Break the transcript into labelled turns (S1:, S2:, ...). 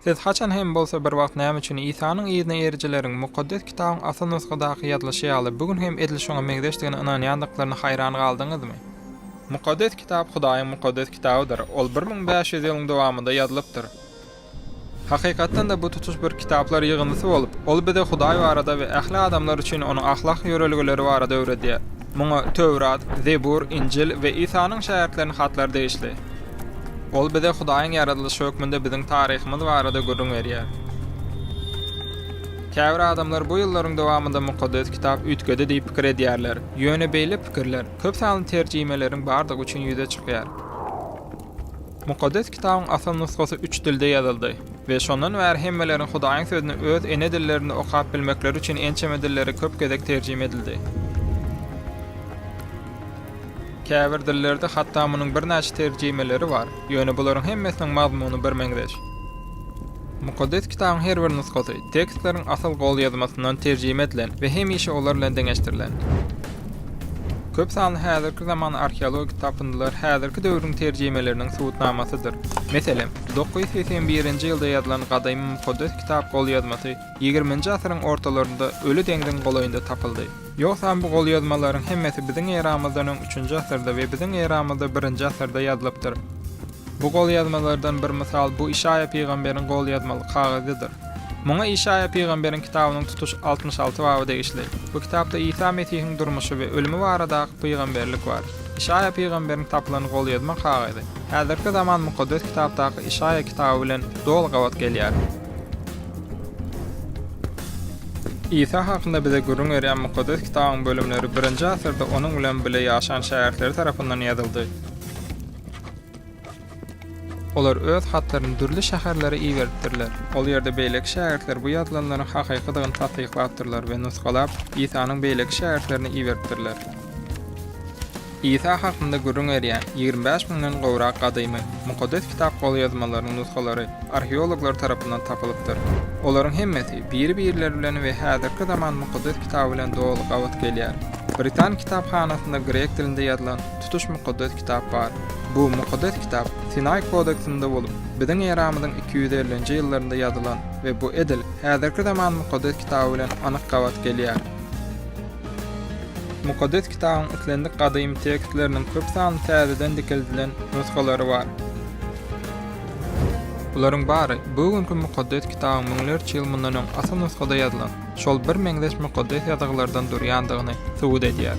S1: Siz haçan hem bolsa bir wagt näme üçin Isanyň yzyna erijileriň Mukaddes Kitabyň asyl nusgadaky ýazylyşy ýaly bu gün hem edil şoňa meňzeşdigine ynanýandyklaryna haýran galdyňyzmy? Mukaddes Kitap Hudaýyň mukaddes kitabydyr, ol 1500 ýylyň dowamynda ýazylypdyr. Hakykatdan-da bu tutuş bir kitaplar ýygyndysy bolup, ol bize Hudaý barada we ähli adamlar üçin Onuň ahlak ýörelgeleri barada öwredýär. Muňa Töwrat, Zebur, Injil we Isanyň şägirtleriniň hatlary degişli. Ol bize Hudaýyň ýaradylyşy hökmünde biziň taryhymyz barada gürrüň berýär. Käbir adamlar bu ýyllaryň dowamynda Mukaddes Kitap üýtgedi diýip pikir edýärler. Ýöne beýle pikirler, köp sanly terjimeleriň bardygy üçin ýüze çykýar. Mukaddes Kitabyň asyl nusgasy üç dilde ýazyldy we şondan bäri hemmeleriň Hudaýyň Sözüni öz ene dillerinde okap bilmekleri üçin ençeme dillere köp gezek terjime edildi. Käbir dillerde hatda munuň birnäçe terjimeleri bar, ýöne bularyň hemmesiniň mazmuny birmeňzeş. Mukaddes Kitabyň her bir nusgasy tekstleriň asyl golýazmasyndan terjime edilen we hemişe olar bilen deňeşdirilen. Köp sanly häzirki zaman arheologik tapyndylar häzirki döwrüň terjimeleriniň subutnamasydyr. Meselem, 981-nji ýylda ýazylan gadymy Mukaddes Kitap golýazmasy ýigriminji asyryň ortalarynda Öli deňziň golaýynda tapyldy. Ýogsam bu golýazmalaryň hemmesi biziň eramyzdan öň üçünji asyrda we biziň eramyzda birinji asyrda ýazylypdyr. Bu golýazmalardan bir mysal bu Işaýa pygamberiň golýazmaly kagyzydyr. Muňa Işaýa pygamberiň kitabynyň tutuş 66 baby degişli. Bu kitapda Isa Mesihiň durmuşy we ölümi baradaky pygamberlik bar. Işaýa pygamberiň tapylan golýazma kagyzy, häzirki zaman Mukaddes Kitapdaky Işaýa kitaby bilen doly gabat gelýär. Isa hakynda bize gürrüň berýän Mukaddes Kitabyň bölümleri birinji asyrda onuň bilen bile ýaşan şägirtleri tarapyndan ýazyldy. Olar öz hatlaryny dürli şäherlere iberipdirler. Ol ýerde beýleki şägirtler bu ýazylanlaryň hakykydygyny tassyklapdyrlar we nusgalap, Isanyň beýleki şägirtlerine iberipdirler. Isa hakynda gürrüň berýän 25 müňden gowrak gadymy Mukaddes Kitap golýazmalarynyň nusgalary arheologlar tarapyndan tapylypdyr. Olaryň hemmesi biri-birleri bilen we häzirki zaman Mukaddes Kitaby bilen doly gabat gelýär. Britan kitaphanasynda grek dilinde ýazylan tutuş Mukaddes Kitap bar. Bu Mukaddes Kitap Sinaý kodeksinde bolup, biziň eramyzyň 250-nji ýyllarynda ýazylan we bu edil häzirki zaman Mukaddes Kitaby bilen anyk gabat gelýär. Mukaddes Kitabyň islendik gadymy tekstleriniň köp sanly täzeden dikeldilen nusgalary bar. Bularyň bary bu günki Mukaddes Kitabyň müňlerçe ýyl mundan öň asyl nusgada ýazylan şol bir meňzeş Mukaddes Ýazgylardan durýandygyny subut edýär.